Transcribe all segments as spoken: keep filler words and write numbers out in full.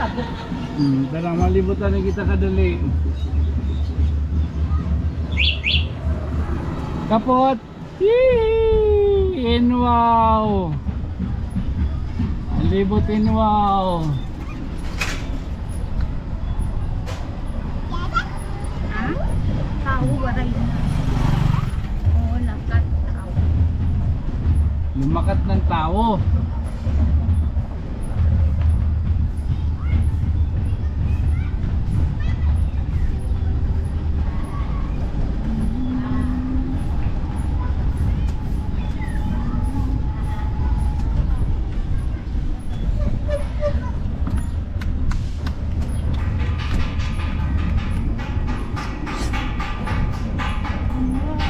Hmm, tara, malibot na kita kadali. Kapot! Yee! Inwaw! Malibot, inwaw! Ha? Tawo, waray na. Oo, lakat, tawo. Lumakat ng tawo.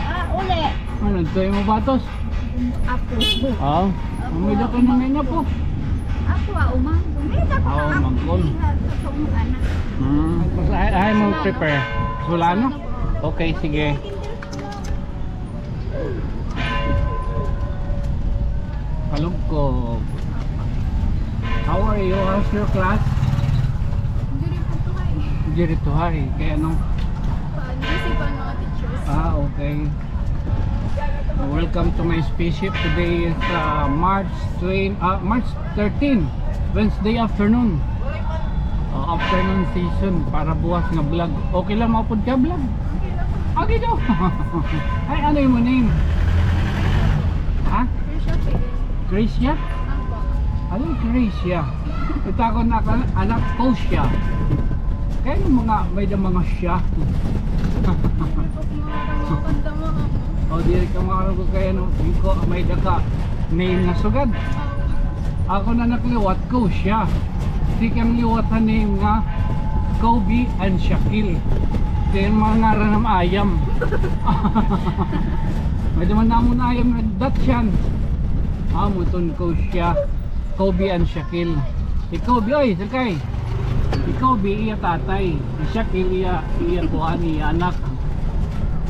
Ah, uli. Ano, ito yung mabatos? Apo. Ah, may dako na may na po. Apo, ah, umangkon. May dako na umangkon. Sa tong anak. Hmm. Ay, ay, mo prepare. Wala, no? Okay, sige. Kalugkog. How are you? How's your class? Diri po to, hay. Diri to, hay. Kaya ano? Ah, busy pa ang mga teachers. Ah, okay. Welcome to my spaceship. Today is, uh, March twenty, uh, March thirteen, Wednesday afternoon. Uh, afternoon session para buwas nga vlog. Okay lang, maupod ka vlog? Okay lang. Okay daw. Ay, ano yung name? Ha? Gracia Figueroa. Gracia? Apo. Ano yung Gracia? Ito ako na anak, Kosia. Kaya yung mga, may da mga siya. O, diri ka makarong ko kaya no, ko, may da ka name na sugad. Ako na nakliwat, Kosia. Di kang liwat ha name nga Kobe and Shaquille. Kaya yung mga ngaran ng ayam. May da man namon ayam na Dachshund. Amo ton Kosia. Kobe and Shaquille. Si Kobe, oy, sakay. Si Kobe, iya tatay. Si Shaquille, iya, iya kuan, iya anak.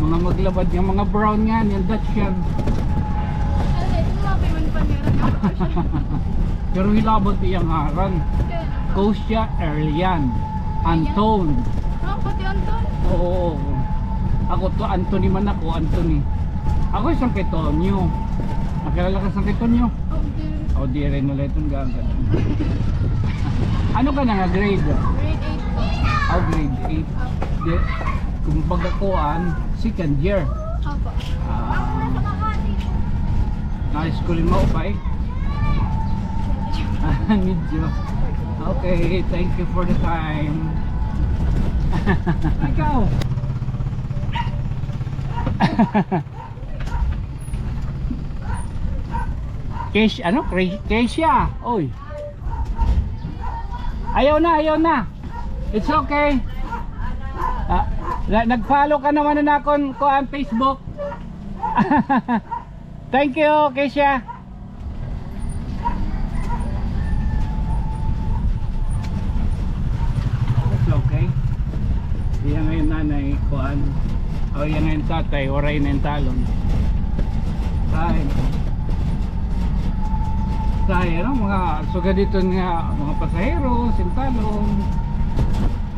Mga maglabad nga mga brown nga, yung Dachshund. Pero hilabot iya ngaran. Kosia Erlian Anton. Ah, pati Anton? Oo, oo. Ako to, Anthony man ako, Anthony. Ako isang kay Tonyo. Nakilala ka sa kay Tonyo? O, diri na la iton gagad. Ano ka na nga grade? Grade eight po. Ah, grade eight. Di, kumbaga kuan, second year. Opo. Ah, na-school mo pa eh? Medyo. Okay, thank you for the time. Ikaw. Kesh-, ano? Kre-, Kesia. Oy. Ayaw na, ayaw na. It's okay. Ah, na-, nag-follow ka naman na akon kuan Facebook. Thank you, Kesia. It's okay. Iya ngay-an nanay, kuan. O, iya ngay-an tatay, waray na in talon. Ay. Sa, ano, mga sugad dito nga, mga pasahero, sin talon.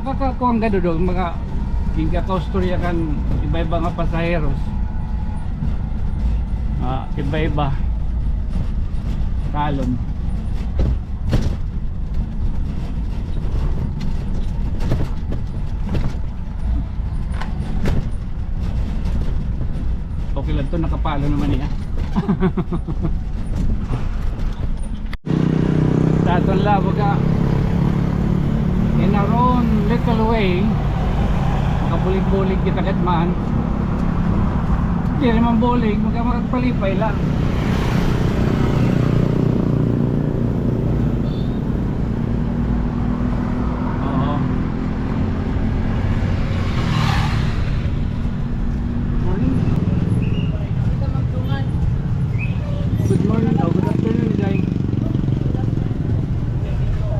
Makakakuan ka dudong, mga, ginkakaustorya kan iba-iba nga pasaheros. Ah, iba-iba. Talon. Okay lang to, nakapalo naman niya. Sa aton la, baga, in our own little way, makabulig-bulig kita kadman. Diri man bulig, baga makagpalipay la. Oo. Morning. Good morning. O, good afternoon, Day.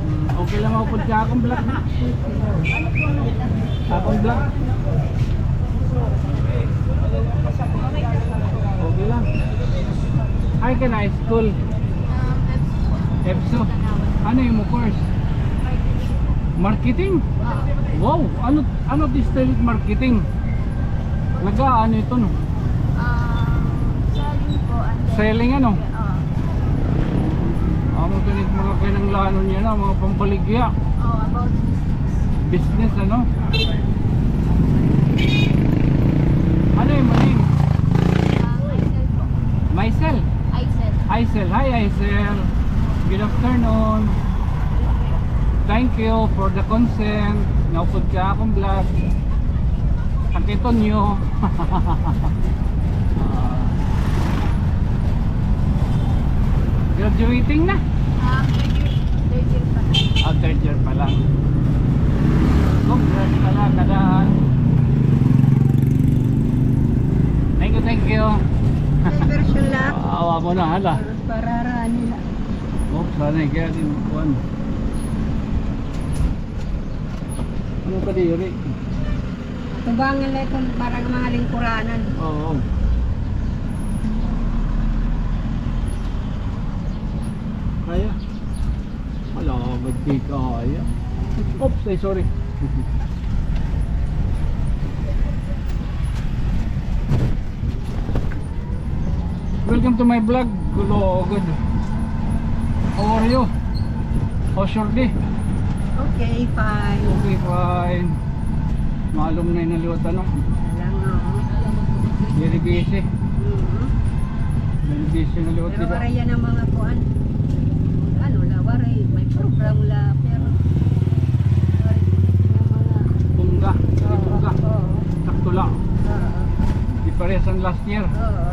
Hmm, okay lang ako pud sa akong vlog. Akong vlog. Okay lang. Ay, ka na school. Um, EPSU po. EPSU. Ano yung mo course? Marketing. Marketing? Oo. Wow, ano, ano it style it marketing? Nag-aano ito, no? Ah, selling po, and then, selling, ano? Oo. Amo ito it mga kinahanglanon niya na, mga pambaligya. Oo, about business. Business, ano? Ano it imo name? Ah, Aisel po. Maisel? Aisel. Aisel. Hi, Aisel. Good afternoon. Thank you for the consent. Naupod ka akon vlog. Ang kay Tonyo. Ah. Graduating na. Ah, third year, third year pa. Ah, third year pa lang. Congrats pala, kadaan. Thank you, thank you. May version la. Awa mo na, hala. Pararaan nila. Oh, sana kaya din kuan. Ano ka diri? Tubangan la iton para mga lingkuranan. Oo. Kaya? Wala, ba't di kaya? Oops, ay, sorry. Welcome to my vlog. Hello, good. How are you? How's your day? Okay, fine. Okay, fine. Maalom na ini liwat, ano? Alam nga, oh. Very busy. Mhm. Very busy na liwat. Pero dida. Waray yana mga kuan. Ano la, waray. May program la, pero waray yana mga bongga. Oo, bongga. Oo. Sakto la. Oo. Di parehas an last year. Oo.